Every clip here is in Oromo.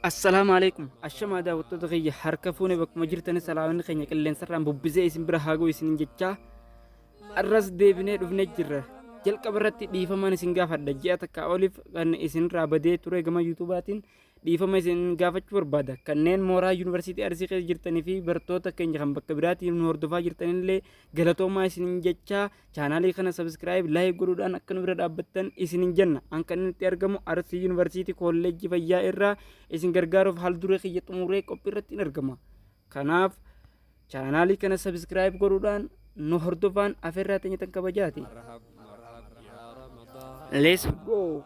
Assalaamu alaikum. Ashamaa daawwattoota kiyya, harka fuune, bakkuma jirtani salaamanni keenya qilleensarraan bubbisee isin bira haa ga'u isinin jechaa, arras deebinee dhufnee jirra. Jalqaba irratti dhiifamaan isin gaafadha. Ji'a takka oliif kan isinirraa badee ture gama YouTubaatiin dhiifama isin gaafachuu barbaada. Kanneen mooraa Yuunivarsiitii Arsii keessa jirtanii fi barattoota keenya kan bakka biraatiin nu hordofaa jirtanillee galatoomaa isinin jechaa, chaanaalii kana subscribe, like godhuudhaan akka nu bira dhaabbattan isinin jenna. An kan inni itti argamu Arsii Yuunivarsiitii Kolleejjii Fayyaa irraa isin gargaaruuf haal duree kiyya xumuree qophii irratti hin argama. Kanaaf chaanaalii kana subscribe godhuudhaan nu hordofaan afeerraa teenya tan kabajaati. Let's go!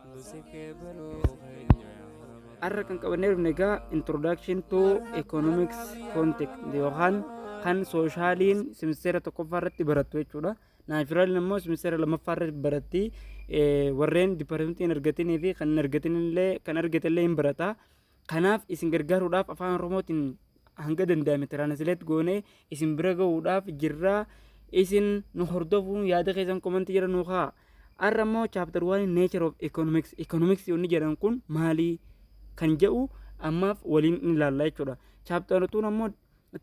Har'a kan qabannee dhufne egaa introduction to economics context yookaan kan socialiin simisteera tokkoffaa irratti barattu jechuudha. Naturaliin immoo simisteera lammaffaa irratti baratti. Warreen departmentii hin argatinii fi kan hin argatin illee, kan argate illee hin barata. Kanaaf isin gargaaruudhaaf afaan Oromootiin hanga danda'ame translate goonee isin bira gahuudhaaf jirra. Isin nu hordofuun yaada keessan commentii jala nu kaa'a. Har'a immoo chapter 1, nature of economics. Economics wanni jedhan kun maali kan jedhu ammaaf waliin in ilaalla jechuudha. Chapter 2 ammoo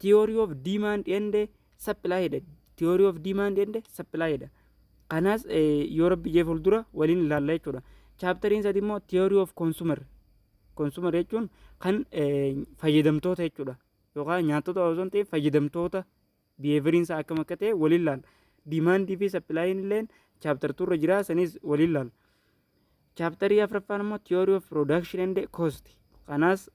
theory of demand and supply dha. Theory of demand and supply dha. Kanaas yoo Rabbi jee fuuldura waliin ilaalla jechuudha. Chapteriin sadi immoo theory of consumer. Consumer jechuun kan fayyadamtoota jechuudha. Yookaan nyaatota osoo hin ta'in fayyadamtoota behavioriin isaa akkam akka ta'e waliin ilaalla. Demandii fi supplyin illeen chapter 2 irra jira, sanis waliin ilaalla. Chapterii afuraffaan immoo theory of production and cost. Kanaas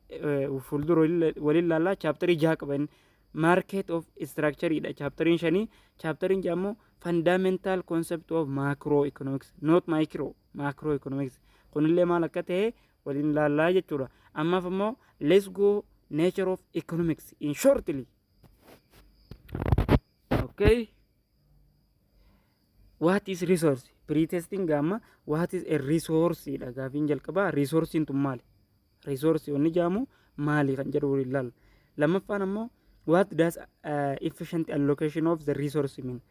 fuuldura waliin ilaalla. Chapterii jaha qaba inni. Market of structure dha chapteriin shanii. Chapteriin jaha immoo fundamental concept of macro economics, not micro, macro economics. Kunillee maal akka ta'e waliin ilaallaa jechuudha. Ammaaf immoo let's go nature of economics in shortly. Okay. What is resource? Pre-testing amma what is a resource dha gaafiin jalqabaa. Resourcein tun maali? Resource wanni jedhamu maali kan jedhu waliin ilaalla. Lammaffaan ammoo what does efficient allocation of the resource mean?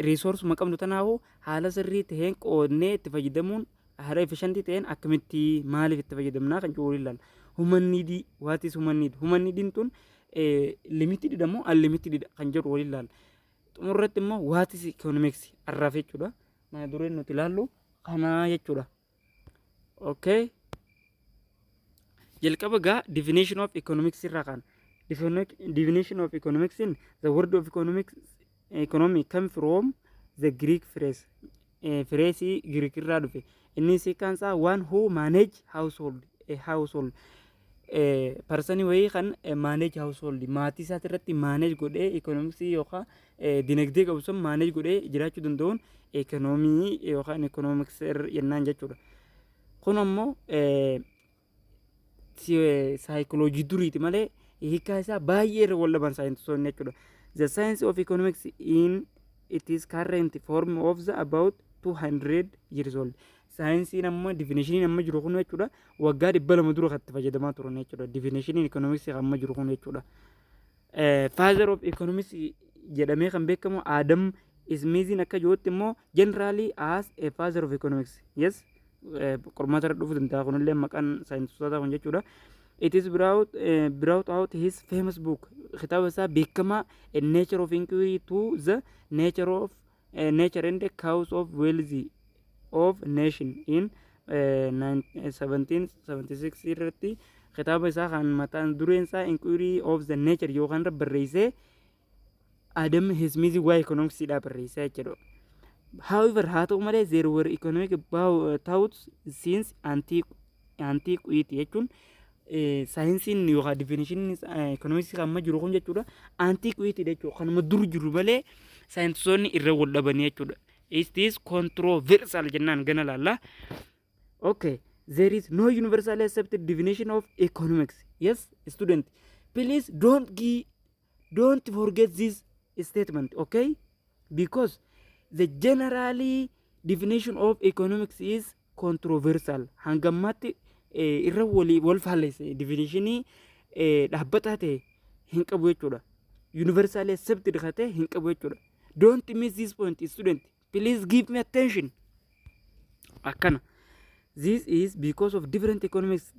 Resource ma qabnu tanaafuu haala sirrii ta'een qoodnee itti fayyadamuun haala efficient ta'een akkamitti, maaliif itti fayyadamnaa kan jedhu waliin ilaalla. Human need, what is human need? Human need tun limited dha moo unlimited dha kan jedhu waliin ilaalla. Xumurratti immoo what is economics arraaf jechuudha. Mana dureen nuti ilaallu kanaa jechuudha. Okay. Jalqaba gaa definition of economics irraa kaana. Definition of economics in the word of economics, economy come from the Greek phrase. Phrase Greek irraa dhufe. Inni hiikkaan isaa one who manage household, a household. Personii wayii kan manage household, maatii isaati irratti manage godhee, economicsii yookaan dinagdee qabu sun manage godhee jiraachuu danda'uun economii yookaan economics jennaan jechuudha. Kun ammoo saayikoloojii duriiti malee hiikkaa isaa baay'ee irra wal dhaban saayintistoonni jechuudha. The science of economics in its current form of the about 200 years old. Saayinsiin amma definitioniin amma jiru kun jechuudha, waggaa 200 dura kan itti fayyadamaa turan jechuudha. Definitioniin economics kan amma jiru kun jechuudha. Father of economics jedhamee kan beekamu Adam Smithiin akka jirutti immoo generally as a father of economics. Yes. Qormaata irra dhufuu danda'a kunillee maqaan saayintistoota kun jechuudha. It is brought out his famous book, kitaaba isaa beekamaa, A Nature of Inquiry to the Nature of Nature and the Cause of Wealth of Nation in 1776 irratti kitaaba isaa kan mataan dureen isaa Inquiry of the Nature yookaan irra barreessee Adam Smith waa'ee economicsiidhaa barreessee jechuudha. However, haa ta'u malee, there were economic thoughts since antiquity jechuun saayinsiin yookaan definitioniin economicsii kan amma jiru kun jechuudha, antiquity jechuudha, kanuma dur jiru malee saayintistoonni irra wal dhabanii jechuudha. It is controversial jennaan gana laalla. Okay, there is no universally accepted definition of economics. Yes, student, please don't forget this statement, okay? Because the generally definition of economics is controversial. Hangammaatti irra walii wal faallesse, definitionii dhaabbataa ta'e hin qabu jechuudha. Universally accepted kan ta'e hin qabu jechuudha. Don't miss this point, student. Please give me attention. Akkana. This is because of different economics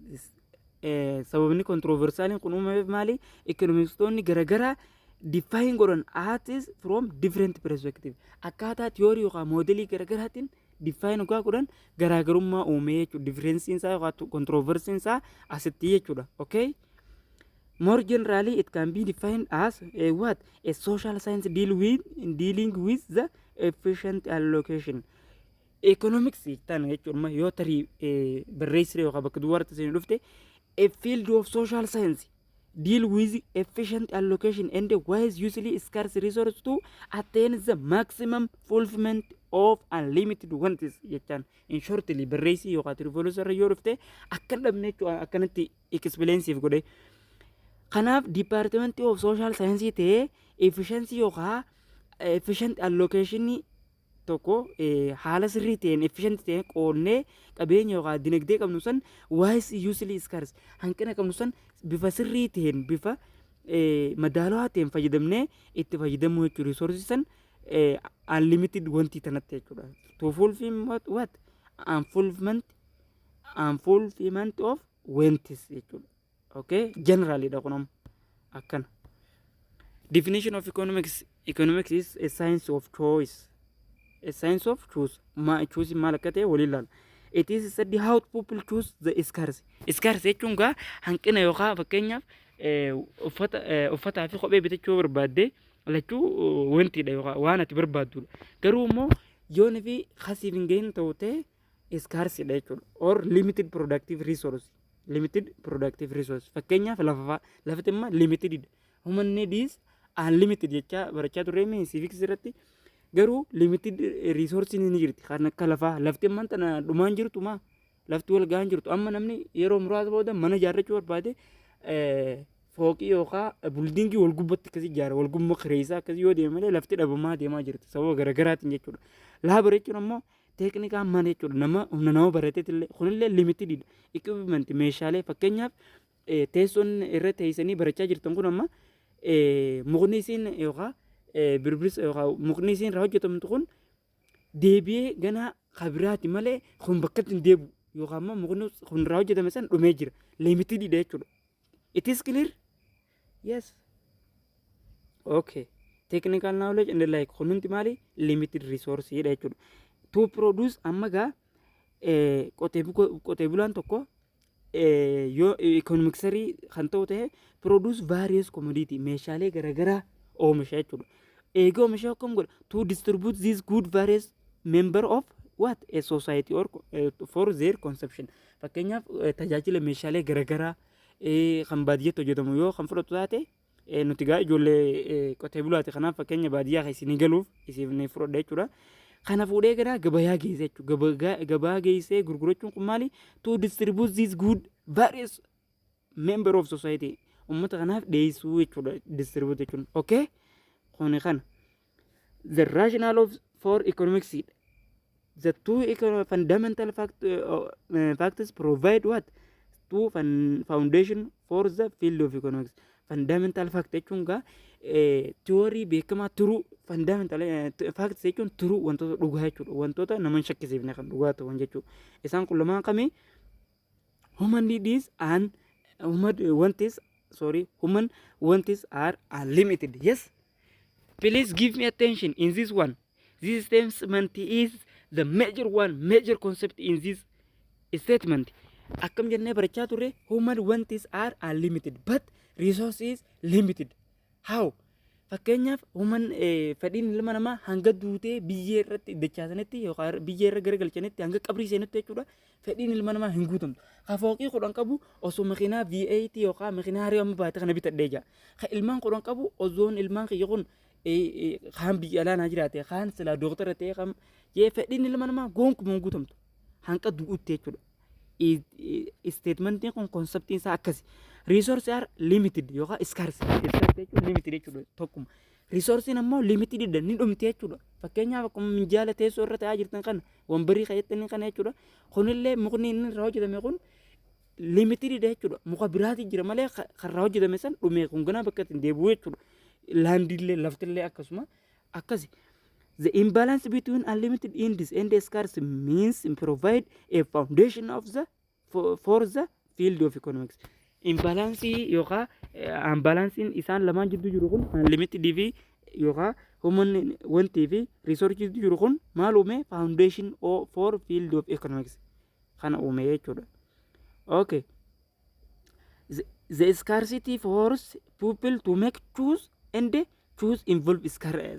Sababni controversialiin kun uumameef maali? Economistoonni garaagaraa define godhan as from different perspective. Akkaataa theory yookaan modelii garaagaraatiin define yookaan godhan garaagarummaa uumee jechuudha. Differenceiin isaa yookaan controversyiin isaa asitti jechuudha. Okay? More generally, it can be defined as a what? A social science dealing with the efficient allocation. Economics tan jechuudha, yoo tarii barreessire yookaan bakka duwwaatti isin dhufte, a field of social science deal with efficient allocation and wise usually scarce resource to attain the maximum fulfillment of unlimited wants jechaan. In shortly barreessii yookaan true false irra yoo dhufte akkan dhabne jechuudha, akkanatti explainsiif godhe. Kanaaf department of social science ta'ee efficiency yookaan efficient allocation tokko haala sirrii ta'een, efficient ta'een qoonnee qabeenya yookaan dinagdee qabnu san, wise usually scarce, hanqina qabnu san bifa sirrii ta'een, bifa madaalawaa ta'een fayyadamnee itti fayyadamuu jechuudha. Resource san unlimited wanti tanatti jechuudha. To fulfill what? Unfulfillment of wants jechuudha. Okay, generally dha kun akkana. Definition of economics. Economics is a science of choice. A science of choose. Ma choose maal akka ta'e waliin ilaalla. It is study how people choose the scarce. Scarce jechuun gaa hanqina yookaan fakkeenyaaf uffata, uffataa fi kophee bitachuu barbaadde, lachuu wantiidha yookaan waan ati barbaaddudha. Garuu immoo yoon fi kasiif hin gahin ta'u ta'e scarcedha jechuudha. Or limited productive resource. Limited productive resource. Fakkeenyaaf lafa fa'a. Lafti immoo limitedidha. Human need is unlimited jechaa barachaa turre civics irratti. Garuu limited resource ni jirti kan akka lafaa. Lafti ammaan tana dhumaan jirtu, maa lafti wal gahaan jirtu. Amma namni yeroo muraasa booda mana ijaarrachuu barbaade, fooqii yookaan buildingii wal gubbatti akkasii ijaara, wal gubba kireessaa akkasii yoo deeme malee lafti dhabamaa deemaa jirti sababa garaagaraatiin jechuudha. Labor jechuun ammoo technical mana jechuudha, nama humna nama barateet illee kunillee limitedidha. Equipment, meeshaalee, fakkeenyaaf teessoon irra teessanii barachaa jirtan kun amma mukni isiin yookaan birbirsa yookaan mukni isiin irraa hojjetamtu kun deebi'ee ganaa kabiraati malee kun bakkatti hin deebi'u, yookaan immoo mukni kun irraa hojjetame san dhumee jira. Limitedidha jechuudha. It is clear? Yes. Okay. Technical knowledge and like kun hundi maali? Limited resource dha jechuudha. To produce, amma gaa qotee bulaan tokko yoo economicsarii kan ta'u ta'e, produce various commodity, meeshaalee garaagaraa oomisha jechuudha. Eega oomisha akkam godha? To distribute this good various member of what? A society or for their consumption. Fakkeenyaaf tajaajila meeshaalee garaagaraa kan baadiyyaatti hojjetamu yoo kan fudhatu taate, nuti gaa ijoollee qotee bulaati, kanaaf fakkeenya baadiyyaa isinii galuuf isin fudhadha jechuudha. Kana fuudhee gara gabayaa geesse jechuudha. Gabaa geessee gurgurachuun kun maali? To distribute this good various member of society. Uummata kanaaf dhiyeessuu jechuudha distribute jechuun. Okay? Kuni kana. The rationale of for economics. The two fundamental factors provide what? Two foundation for the field of economics. Fundamental fact jechuun gaa theory beekamaa turuu. Fundamental facts jechuun turuu wantoota dhugaa jechuudha. Wantoota nama hin shakkisiifne kan dhugaa ta'an jechuudha. Isaan kun lamaan kamii? Human needs and human wants, sorry, human wants are unlimited. Yes. Please give me attention in this one. This statement is the major one, major concept in this statement. Akkam jennee barachaa turre? Human wants are unlimited but resources limited. How? Fakkeenyaaf human, fedhiin ilma namaa hanga duutee biyyee irratti dachaasanitti yookaan biyyee irra garagalchanitti, hanga qabrii seenutti jechuudha, fedhiin ilma namaa hin guutamtu. Ka fooqii 10 qabu osoo makiinaa V8 yookaan makiinaa haarii amma baate kana bitadhee jira. Ka ilmaan 10 qabu osoon ilmaan kiyya kun kaan biyya alaa naa jiraate, kaan silaa dooktara ta'e kam jee, fedhiin ilma namaa gonkumaa hin guutamtu. Hanqa du'utti jechuudha. Statementiin kun conceptiin isaa akkasi. Resources are limited yookaan scarce. Scarce jechuun limited jechuudha tokkuma. Resourceiin ammoo limited dha, ni dhumti jechuudha. Fakkeenyaaf akkuma minjaala teessoo irra taa'aa jirtan kana, wambarii kaa'ettanii kana jechuudha. Kunillee mukni inni irraa hojjetame kun limited dha jechuudha. Muka biraati jira malee kan irraa hojjetame san dhume, kun ganaa bakka ittiin deebi'u jechuudha. Landillee laftillee akkasuma akkasi. The imbalance between unlimited needs and scarce means provide a foundation of the for the field of economics. Imbalance yookaan unbalanceiin isaan lamaan jidduu jiru kun, unlimited fi yookaan human wantii fi resource jidduu jiru kun maal uume? Foundation for field of economics kana uume jechuudha. Okay. The scarcity force people to make choose and choose involve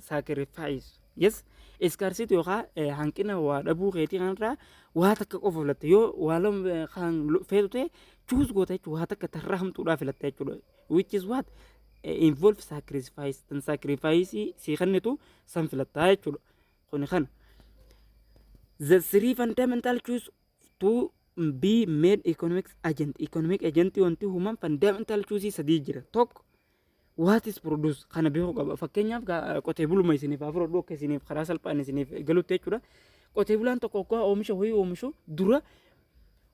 sacrifice. Yes. Scarcity yookaan hanqina waa dhabuu keetii kanarraa waa takka qofa filatte, yoo waa lama kan feetu ta'e choose goota jechuudha, waa takka tarraa hamtuudhaa filatte jechuudha. Which is what involve sacrifice, tan sacrifice sii kennitu san filattaa jechuudha. Kuni kana. The three fundamental choice to be made economics agent. Economic agent wanti human fundamental choice sadii jira. Tokko, what is produce kana beekuu qaba. Fakkeenyaaf qotee buluma isiniif haa fudhadhu, akka isiniif karaa salphaan isiniif galutti jechuudha. Qotee bulaan tokko hoggaa oomisha wayii oomishu dura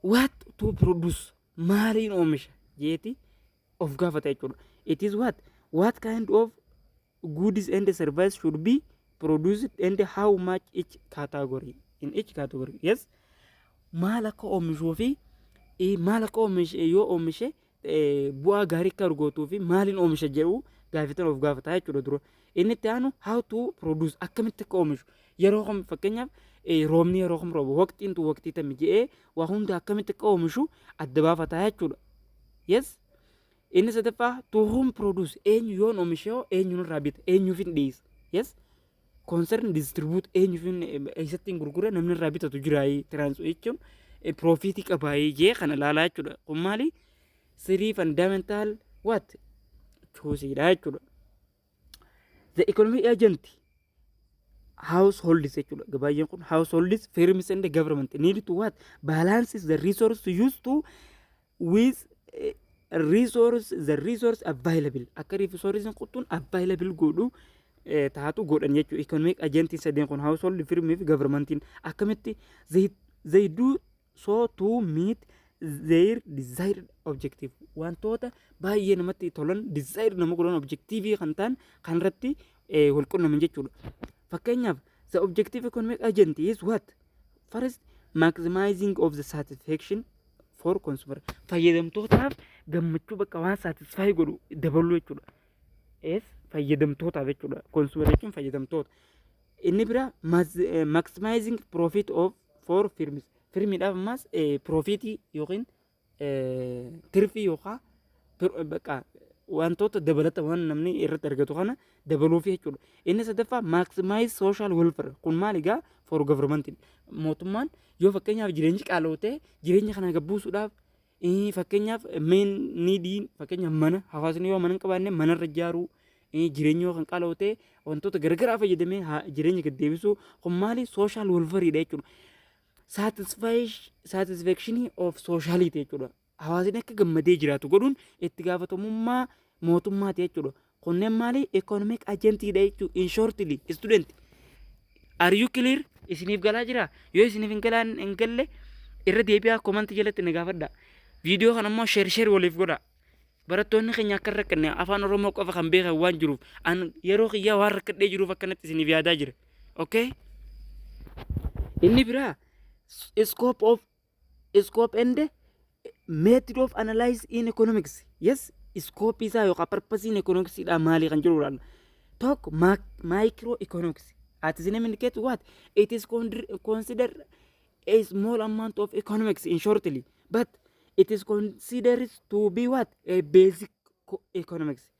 what to produce, maaliin oomisha jeeti of gaafata jechuudha. It is what kind of goods and service should be produced and how much each category in each category. Yes. Maal akka oomishuu fi maal akka oomishe, yoo oomishe bu'aa gaarii akka argatuu fi maaliin oomisha jedhu gaafatan of gaafataa jechuudha dura. Inni itti aanu how to produce, akkamitti akka oomishu, yeroo kam, fakkeenyaaf roobni yeroo kam rooba, waqtiin tu waqtii tami jedhee waa hunda akkamitti akka oomishu adda baafataa jechuudha. Yes. Inni sadaffaa to whom produce, eenyu yoon oomishe hoo eenyuun irraa bita, eenyuuf hin dhiyeessa. Yes. Concern distribute, eenyuuf hin eessatti hin gurgura, namni irraa bitatu jiraayii trans jechuun profitii qabaayii jee kana ilaalaa jechuudha. Kun maali? Three fundamental what chooseiidha jechuudha. The economic agent households jechuudha. Gabaayyeen kun households, firms and the government need to what balances the resource used to with resource the resource available, akka resource quttuun available godhu taatu godhan jechuudha. Economic agentiin sadeen kun, household, firmii fi governmentiin, akkamitti they do so to meet their desired objective, wantoota baay'ee namatti tolan, desired nama godhan, objective kan ta'an kan irratti wal qunnaman jechuudha. Fakkeenyaaf, the objective economic agent is what? First, maximizing of the satisfaction for consumer, fayyadamtootaaf gammachuu bakka waan satisfy godhu dabaluu jechuudha. Es fayyadamtootaaf jechuudha. Consumer jechuun fayyadamtoota. Inni biraa maximizing profit of for firms. Firmiidhaaf ammas profitii yookiin tirfii yookaan bakka wantoota dabalata waan namni irratti argatu kana dabaluuf jechuudha. Inni sadaffaa maximize social welfare, kun maal egaa for government, mootummaan yoo fakkeenyaaf jireenyi qaala'u ta'e jireenya kana gabbuusuudhaaf, fakkeenyaaf main neediin, fakkeenyaaf mana, hawaasni yoo mana hin qabaanne manarra ijaaruu, jireenya yoo kan qaala'u ta'e wantoota garagaraa fayyadamee jireenya gad deebisuu, kun maali, social welfareidha jechuudha. Satisfaction of sociality jechuudha. Hawaasni akka gammadee jiraatu godhuun itti gaafatamummaa mootummaati jechuudha. Kunneen maali, economic agentiidha jechuudha. In shortly, student, are you clear? Isiniif galaa jira? Yoo isiniif hin galaan hin galle irra deebi'aa commentii jalatti na gaafadha. Viidiyoo kana immoo share share waliif godha. Barattoonni keenya akka hin rakkanne, afaan Oromoo qofa kan beekan waan jiruuf, an yeroo kiyyaa waan rakkadhee jiruuf akkanatti isiniif yaadaa jira. Okay? Inni biraa scope of scope and method of analyze in economics. Yes, scope isaa yookaan purpose in economics dha maali kan jiru ilaalla. Tokko, micro economics. As the name indicate what? It is considered a small amount of economics in shortly, but it is considered to be what? A basic economics.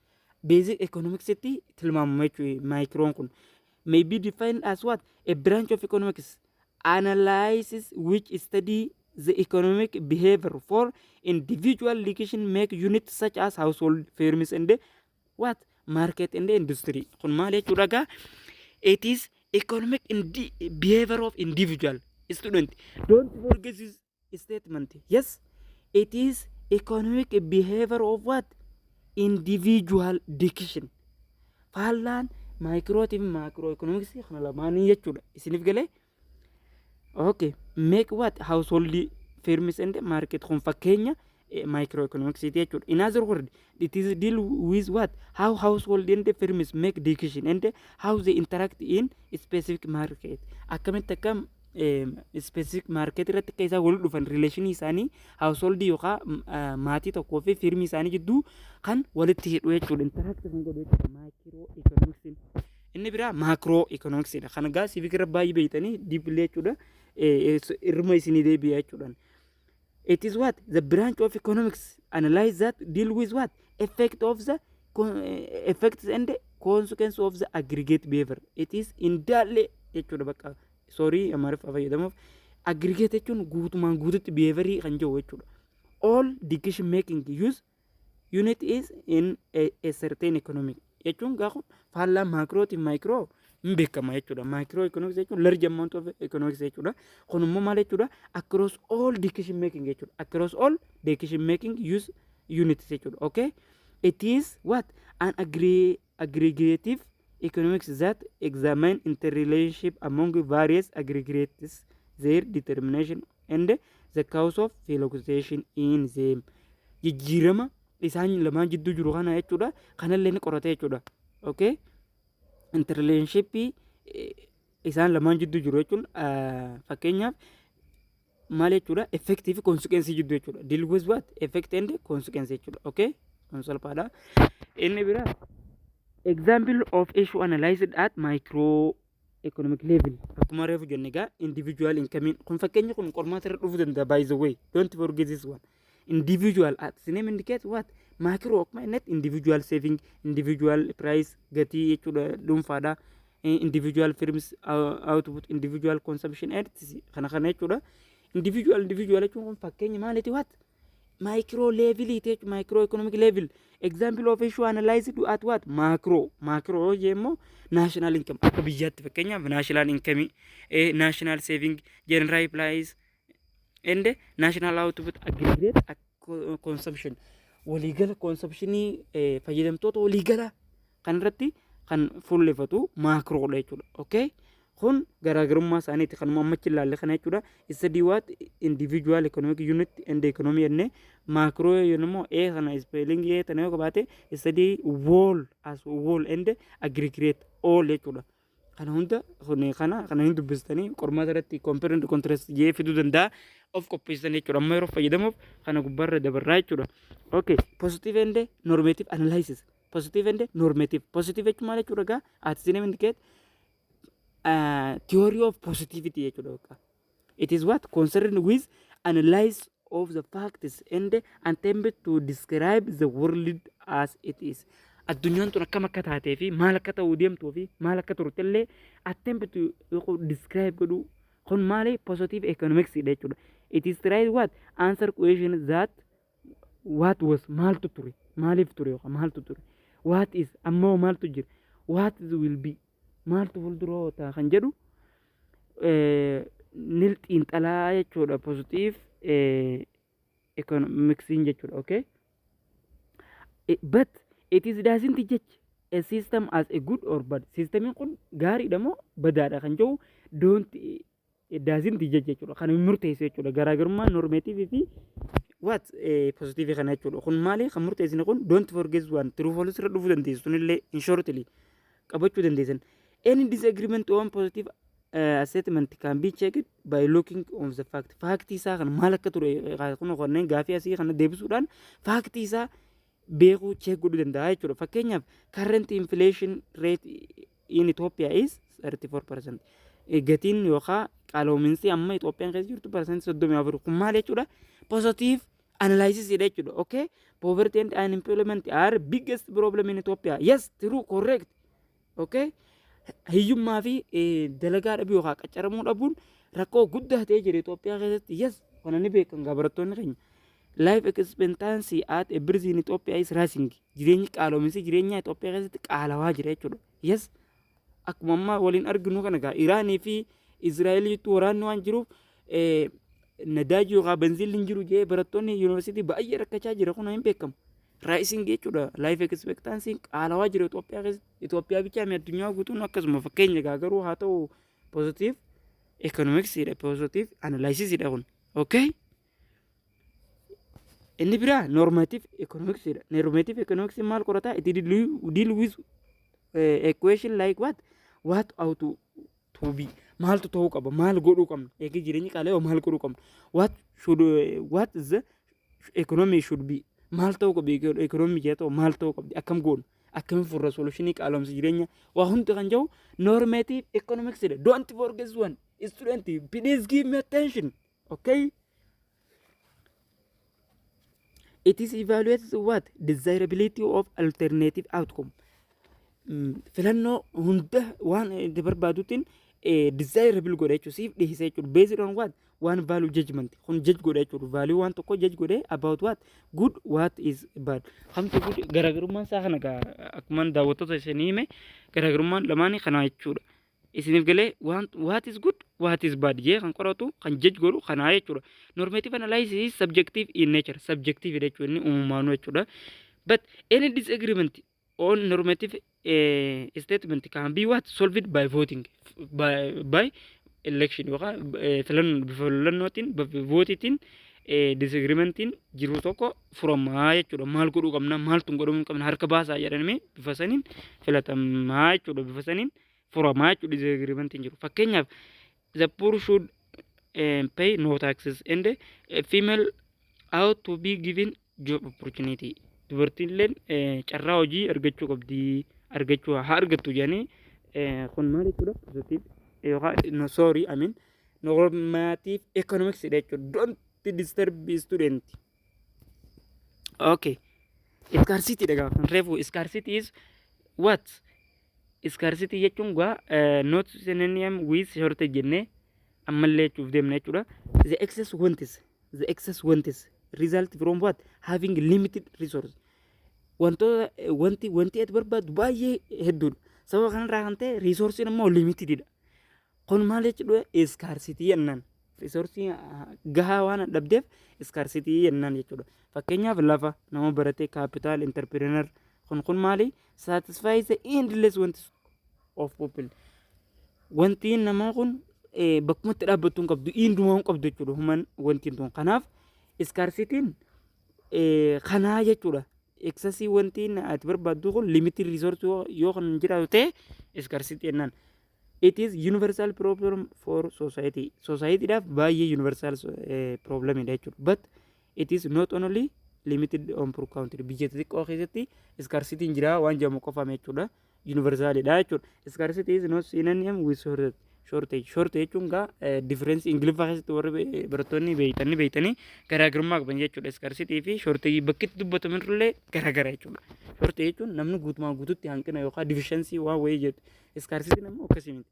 Basic economics itti tilmaamama jechuudha microon kun. May be defined as what? A branch of economics analysis which study the economic behavior for individual decision make units such as household, firms and what? Market and industry. Kun maal jechuudha gaa? It is economic behavior of individual. Student, don't forget this statement. Yes, it is economic behavior of what? Individual decision. Faallaan microtii fi macro economics kana lamaanii jechuudha. Isiniif galee? Okay, make what? Household, firms and market, kun fakkeenya micro economics jechuudha. In other word, it is deal with what? How household and firms make decision and how they interact in specific market. Akkamitti akka Specific market irratti akka isaan walitti dhufan, relationii isaanii household yookaan maatii tokkoo fi firmii isaanii jidduu kan walitti hidhu jechuudha. Interact kan godhu jechuudha micro economicsiin. Inni biraa macro economicsiidha. Kana gaa civic irra baay'ee beeytanii deeply jechuudha. Irma isinii deebi'a jechuudha. It is what? The branch of economics analyze that deal with what? Effect of the effects and consequence of the aggregate behavior. It is indaalle jechuudha bakka, sorry, Amaariffaa fayyadamuuf. Aggregate jechuun guutumaan guututti behaviorii kan jiru jechuudha. All decision making use unit is in a certain economic jechuun gaafa faallaa macrootiin micro hin beekama jechuudha. Micro economics jechuun large amount of economics jechuudha. Kun immoo maal jechuudha? Across all decision making jechuudha. Across all decision making use units jechuudha. Okay? It is what? An aggregative economics that examine interrelationship among various aggregates, their determination and the cause of fluctuation in them. Jijjiirama isaan lamaan jidduu jiru kana jechuudha. Kanallee ni qorata jechuudha. Okay? Interrelationship isaan lamaan jidduu jiru jechuun fakkeenyaaf maal jechuudha? Effectii fi consequence jidduu jechuudha. Deal with what? Effect and consequence jechuudha. Okay? Kun salphaadha. Inni biraa example of issue analyzed at micro economic level. Akkuma reefu jenne egaa, individual income kun fakkeenya kun qormaata irra dhufuu danda'a. By the way, don't forget this one. Individual, as the name indicates, what? Macro akkuma innet individual saving, individual price, gatii jechuudha dhuunfaadha, individual firms output, individual consumption and kana kana jechuudha. Individual, individual jechuun kun fakkeenya maaliiti? What? Micro level jechuudha, micro economic level. Example of issue analyzed at what? Macro. Macro yoo immoo national income akka biyyaatti, fakkeenyaaf national income, national saving, general price and national output, aggregate consumption, waliigala consumptionii fayyadamtoota waliigala kan irratti kan fuulleffatu macrodha jechuudha. Okay, kun garaagarummaa isaaniiti kanuma ammachi ilaalle kana jechuudha. Study what? Individual economic unit and economy jenne. Macro immoo a kana spelling a tana yoo qabaate, study whole as whole and aggregate all jechuudha. Kana hunda kana kana hin dubbistanii qormaata irratti compare and contrast jee fiduu danda'a, of qopheessan jechuudha. Amma yeroo fayyadamuuf kana gubbaarra dabarraa jechuudha. Okay, positive and normative analysis. Positive and normative. Positive jechuun maal jechuudha gaa? As the name indicate, theory of positivity jechuudha bakka. It is what? Concerned with analysis of the facts and attempt to describe the world as it is. Addunyaan tun akkam akka taatee fi maal akka ta'uu deemtuu fi maal akka turte illee attempt to describe godhuu kun maali? Positive economics dha jechuudha. It is try what? Answer question that what was, maaltu ture, maaliif ture yookaan maaltu ture, what is, ammoo maaltu jira, what is will be, maaltu fuuldura ta'a kan jedhu ni xiinxalaa jechuudha positive economicsiin jechuudha. Okay, but it is doesn't judge a system as a good or bad. Systemiin kun gaariidha moo badaadha kan jedhu don't, it doesn't judge jechuudha, kan murteessu jechuudha. Garaagarummaan normative fi what? Positive kana jechuudha. Kun maali kan murteessine kun? Don't forget one, true false irra dhufuu dandeessu sunillee in shortly qabachuu dandeessan. Any disagreement on positive assessment can be checked by looking on the fact. Factii isaa kan maal akka ture kun kanneen gaafii asii kana deebisuudhaan factii isaa beekuu, check godhuu danda'a jechuudha. Fakkeenyaaf, current inflation rate in Ethiopia is 34%. Gatiin yookaan qaaloominsi amma Itoophiyaan keessa jirtu 34%. Kun maal jechuudha? Positive analysis dha jechuudha. Okay, poverty and unemployment are biggest problem in Ethiopia. Yes, true, correct. Okay, hiyyummaa fi dalagaa dhabuu yookaan qaccaramuu dhabuun rakkoo guddaa ta'ee jira Itoophiyaa keessatti. Yes, kana ni beekan gaa barattoonni keenya. Life expectancy at a birth in Ethiopia is rising. Jireenyi, qaaloominsi jireenyaa Itoophiyaa keessatti qaalawaa jira jechuudha. Yes, akkuma ammaa waliin arginu kana gaa, Iraanii fi Israa'eliitu waraanni waan jiruuf nadaajii yookaan benziilli hin jiru jee barattoonni yuunivarsiitii baay'ee rakkachaa jira, kun hin beekamu. Rising jechuudha. Life expectancy qaalawaa jira Itoophiyaa keessatti. Itoophiyaa bichaa mi, addunyaa guutuun akkasuma fakkeenya gaa. Garuu haa ta'u, positive economics dha, positive analysis dha kun. Okay? Inni biraa normative economics dha. Normative economics maal qorataa? It deal with a question like what? What ought to be. Maaltu ta'uu qaba? Maal godhuu qabna? Eegee jireenyi qaala'e, maal godhuu qabna? What the economy should be? Maal ta'uu qabdi economy jee ta'u, maal ta'uu qabdi, akkam goonu, akkamiin furra solutionii qaala'umsa jireenya, waa hundi kan jiru normative economics dha. Don't forget one, student, please give me attention, okay? It is evaluates what desirability of alternative outcome. Filannoo hunda waan itti barbaaduutiin desirable godha jechuudha, siif dhiyeessa jechuudha. Based on what? One value judgment. Kun judge godha jechuudha, value waan tokko judge godhe about what good, what is bad, kamtu good. Garaagarummaan isaa kana gaa akkuma daawwattoota isinii hime, garaagarummaan lamaanii kana jechuudha. Isiniif galee? Waan what is good, what is bad jee kan qoratu, kan judge godhu kanaa jechuudha. Normative analysis is subjective in nature. Subjective jechuudha inni uumamanuu jechuudha. But any disagreement on normative statement can be what? Solved by voting, by election yookaan filannoo, bifa filannootiin, bifa voteiitiin disagreementiin jiru tokko furamaa jechuudha. Maal godhuu qabna, maaltu godhamuu qabna, harka baasaa jedhamee bifa saniin filatamaa jechuudha. Bifa saniin furamaa jechuudha disagreementiin jiru. Fakkeenyaaf, the poor should pay no taxes and female ought to be given job opportunity. Dubartiinilleen carraa hojii argachuu qabdi, argachuu haa argattu jedhanii, kun maal jechuudha? Positive yookaan, no, sorry, I mean normative economics dha jechuudha. Don't disturb student. Okay. Scarcity dha gaafa reefu. Scarcity is what? Scarcity jechuun gaa not synonym with shortage jennee ammallee jechuuf deemna jechuudha. The excess wants result from what? Having limited resource. Wantoota wanti ati barbaaddu baay'ee hedduudha. Sababa kanarraa kan ta'e resourceiin immoo limitedidha. Kun maal jechuudha? Scarcity jennaan. Resourceii gahaa waan dhabdeef scarcity jennaan jechuudha. Fakkeenyaaf, lafa, nama baratee, capital, entrepreneur, kun maali? Satisfy the endless wants of people. Wanti namaa kun bakkumatti dhaabbattuu hin qabdu, hindumaa hin qabdu jechuudha. Human wanti tun. Kanaaf scarcityn kanaa jechuudha. Excessii wanti ati barbaaddu kun limited resource yoo kan jiraatu ta'e scarcity jennaan. It is universal problem for society. Societyidhaaf baay'ee universal problemidha jechuudha. But it is not only limited on poor country. Biyya xixiqqoo keessatti scarcityn jira waan jedhamu qofame jechuudha. Universalidha jechuudha. Scarcity is not synonym with shortage. Shortage. Shortage jechuun gaa difference Ingiliffaa keessatti warri barattoonni beeytanii garaagarummaa qaban jechuudha. Scarcity fi shortage bakki itti dubbatamanillee garaagara jechuudha. Shortage jechuun namni guutumaan guututti hanqina yookaan deficiency waan wayii jedhu. Scarcity ammoo akkasii miti.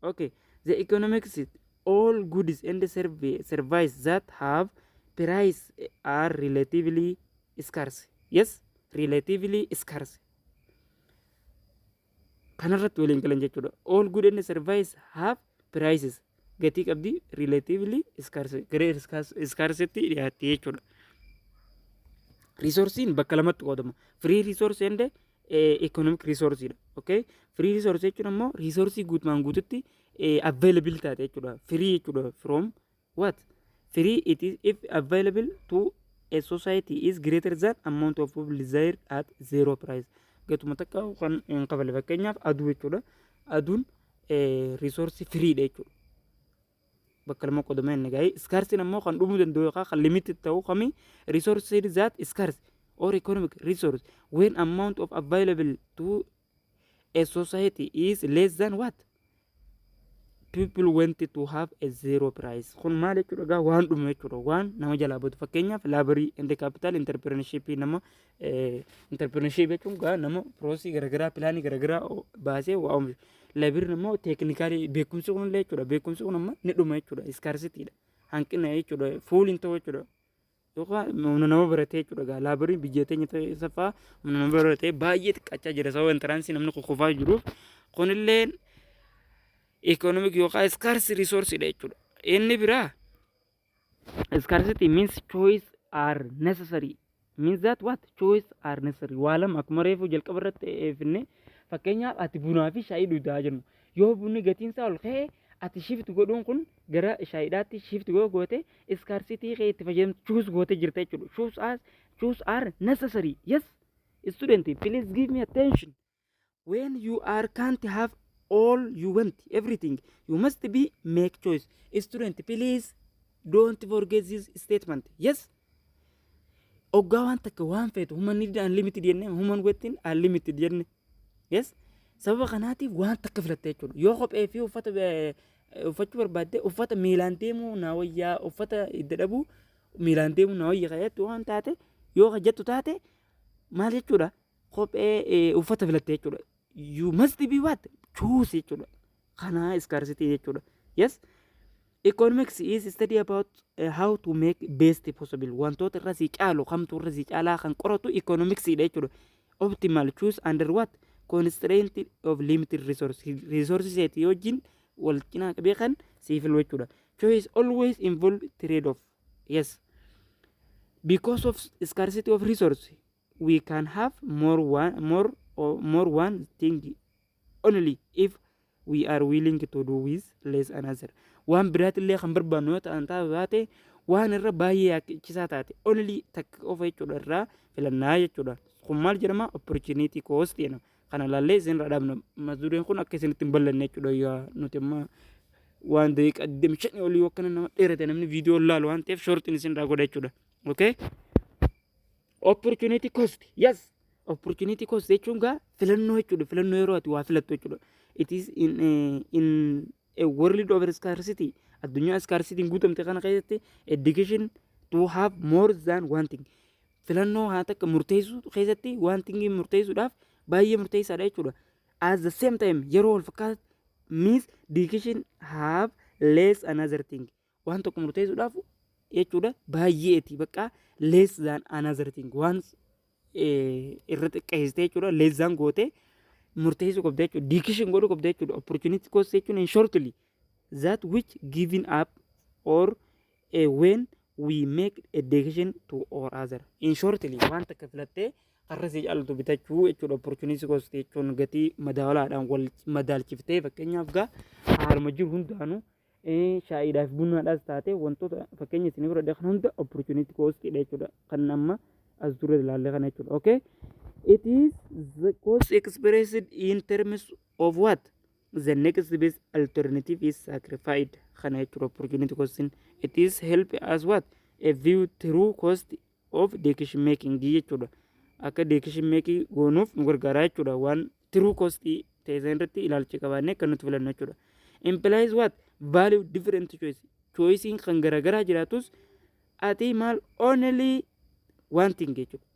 Okay. The economics, all goods and service that have price are relatively scarce. Yes, relatively scarce. Kanarratti waliin galan jechuudha. All good and service have prices. Gatii qabdi, relatively scarce. Garee scarcetti dhiyaatti jechuudha. Resourceiin bakka lamatti qoodama. Free resource and economic resource dha. Okay? Free resource jechuun ammoo resource guutumaan guututti available taate jechuudha. Free jechuudha from what? Free, it is if available to a society is greater than amount of people desired at zero price. Gatuma takka kan hin qabale, fakkeenyaaf aduu jechuudha. Aduun resource free dha jechuudha. Bakka lama qoodamee inni gaa'ee. Scarceiin ammoo kan dhumuu danda'u yookaan kan limited ta'uu kami? Resource that scarce or economic resource when amount of available to a society is less than what people want to have a zero price. Kun maal jechuudha gaa? Waan dhumu jechuudha, waan nama jalaa badu. Fakkeenyaaf, laborii and capital, entrepreneurship. Nama entrepreneurship jechuun gaa nama processii garaagaraa, planii garaagaraa baasee waa oomishu. Laboriin immoo technicalii, beekumsi kun illee jechuudha. Beekumsi kun amma ni dhuma jechuudha, scarcitydha, hanqina jechuudha, full hin ta'u jechuudha. Yookaan humna nama baratee jechuudha gaa, laboriin biyya teenya ta'e humna nama baratee baay'ee xiqqaachaa jira sababa entranceii namni kukkufaa jiruuf. Kunillee economic yookaan scarce resource dha jechuudha. Inni biraa, scarcity means choice are necessary. Means that what? Choice are necessary. Waa lama akkuma reefu jalqaba irratti finne, fakkeenyaaf ati bunaa fi shaayii dhugaa jennu. Yoo bunni gatiin isaa ol ka'e, ati shift godhuun kun gara shaayiidhaatti shift goote, scarcity kee itti fayyadamtu choose goote jirta jechuudha. Choose are necessary. Yes. Student, please give me attention. When you are can't have All you want, everything, you must be make choice. Student, please don't forget this statement. Yes, oggaa waan takka waan feetu, human need unlimited jenne, human want unlimited jenne. Yes, sababa kanaatiif waan takka filatte jechuudha. Yoo kophee fi uffata uffachuu barbaadde, uffata miilaan deemuu naa wayyaa, uffata hidda dhabuu miilaan deemuu naa wayya kajettu waan taate, yoo jettu taate maal jechuudha? Kophee, uffata filatte jechuudha. You must be what? Choose jechuudha. Kana scarcity jechuudha. Yes, economics is study about how to make best possible. Wantoota irra sii caalu kamtu irra sii caalaa kan qoratu economicsiidha jechuudha. Optimal choose under what? Constraint of limited resource. Resources eetii wajjin wal cinaa qabee kan sii filu jechuudha. Choice always involve trade off. Yes, because of scarcity of resource, we can have more one, more or more one thing only if we are willing to do with less another. Waan biraatillee kan barbaannu yoo ta'an taate, waan irra baay'ee yaachisaa taate only takka qofa jechuudha irraa filannaa jechuudha. Kun maal jedhama? Opportunity cost jedhama. Kana laallee isin irraa dhaabna. Mata dureen kun akka isinitti hin ballanne jechuudha. Yaa nuti amma waan daqiiqa 25 olii akkana nama dheerate namni viidiyoo laalu waan ta'eef, shortiin isin irraa godha jechuudha. Okay, opportunity cost. Yes, opportunity cost jechuun gaa filannoo jechuudha. Filannoo yeroo ati waa filattu jechuudha. It is in a world of scarcity, addunyaa scarcity guutamte kana keessatti, education to have more than one thing, filannoo haa takka murteessuu keessatti, one thing murteessuudhaaf baay'ee murteessaadha jechuudha. At the same time, yeroo wal fakkaatu, means decision have less another thing. Waan tokko murteessuudhaaf jechuudha baay'eeti bakka less than another thing, waan irra xiqqeessitee jechuudha, less than gootee murteessuu qabda jechuudha, decision godhuu qabda jechuudha. Opportunity cost jechuun in shortly that which giving up or when we make a decision to or other. In shortly, waan takka filattee har'a si caaltu bitachuu jechuudha. Opportunity cost jechuun gatii madaalaadhaan wal madaalchiftee, fakkeenyaaf gaa haaluma jiru hundaanuu shaayiidhaaf bunaadhaas taate, wantoota fakkeenya isinii fudhadhe kan hunda opportunity cost dha jechuudha, kan amma as dura ilaalle kana jechuudha. Okay, it is the cost expressed in terms of what the next best alternative is sacrificed kana jechuudha. Opportunity cost, it is help us what? A view true cost of decision making jechuudha. Akka decision making goonuuf nu gargaara jechuudha. Waan true cost ta'e san irratti ilaalcha qabaannee akka nuti filannu jechuudha. Implies what? Value different choice. Choicein kan garaagaraa jiraatus ati maal? Only one thing jechuudha.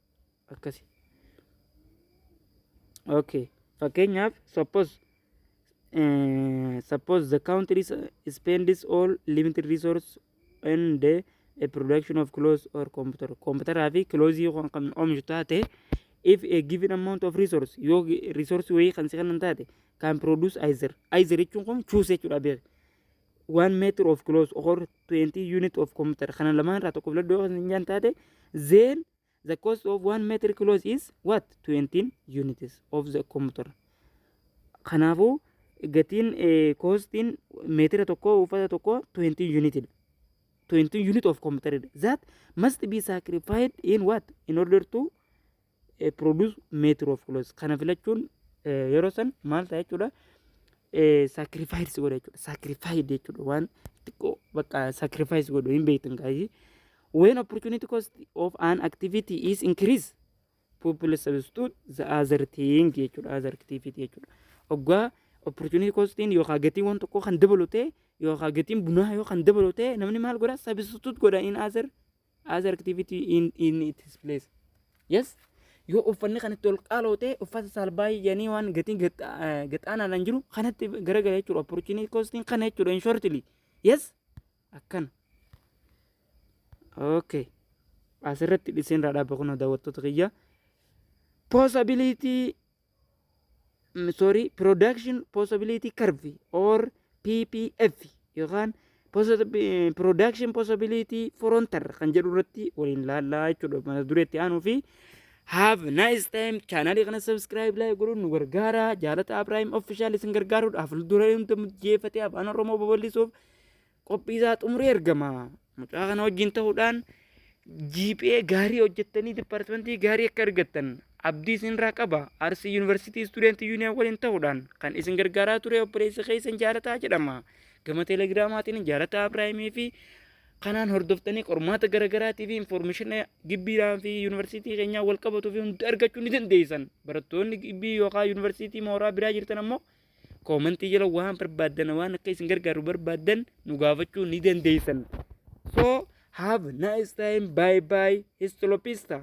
Akkasi. Okay, fakkeenyaaf, suppose the country spends all limited resource in the a production of clothes or computer. Computeraa fi clothes kan oomishu taate, if a given amount of resource, yoo resource wayii kan si kennan taate, can produce either. Either jechuun kun choose jechuudha, beek. 1 meter of clothes or 20 unit of computer, kana lamaan irraa tokko filadhu yoo kan taate, then the cost of 1 meter clothes is what? 20 units of the computer. Kanaafuu gatiin, costiin meetira tokko uffata tokko 20 unit dha, 20 unit of computer that must be sacrificed in what? In order to produce meter of clothes. Kana filachuun yeroo san maal ta'a jechuudha? Sacrifice godha jechuudha. Sacrifice jechuudha waan xiqqoo bakka sacrifice godhu hin beektan gaayii. When opportunity cost of an activity is increased, people substitute the other thing jechuudha, other activity jechuudha. Oggaa opportunity costiin yookaan gatiin waan tokkoo kan dabalu ta'e, yookaan gatiin bunaa yoo kan dabalu ta'e, namni maal godha? Substitute godha in other activity in its place. Yes, yoo uffanni kanatti ol qaaloo ta'e, uffata salbaayii jedhanii waan gatiin gaxaanaadhaan jiru kanatti garagala jechuudha. Opportunity costiin kana jechuudha in shortly. Yes, akkana. Okay, asirratti dhiseen irraa dhaabba. Kun daawwattoota kiyya, possibility, sorry, production possibility curve or PPF yookaan production possibility frontier kan jedhu irratti waliin laallaa jechuudha mata dureetti aanuu fi. Have nice time. Chaanaalii kana subscribe, like godhuun nu gargaara. Jaalata Abrahim Official isin gargaaruudhaaf fuuldura hunda mijeeffatee afaan Oromoo babal'isuuf qophii isaa xumuree ergama. Mucaa kana wajjin ta'uudhaan. GPA gaarii hojjettanii departmentii gaarii akka argattan abdii isinirraa qaba. Arsii Yuunivarsiitii Student Union waliin ta'uudhaan kan isin gargaaraa ture obboleessa keessan Jaalataa jedhama. Gama Telegramaatiin Jaalataa Ibraahimii fi kanaan hordoftanii qormaata garaagaraatii fi information gibbiidhaa fi yuunivarsiitii keenyaa wal qabatuu fi hunda argachuu ni dandeessan. Barattoonni gibbii yookaan yuunivarsiitii mooraa biraa jirtan ammoo commentii jala waan barbaaddan, waan akka isin gargaaru barbaaddan nu gaafachuu ni dandeessan. So have nice time. Bye bye. Hasta la vista.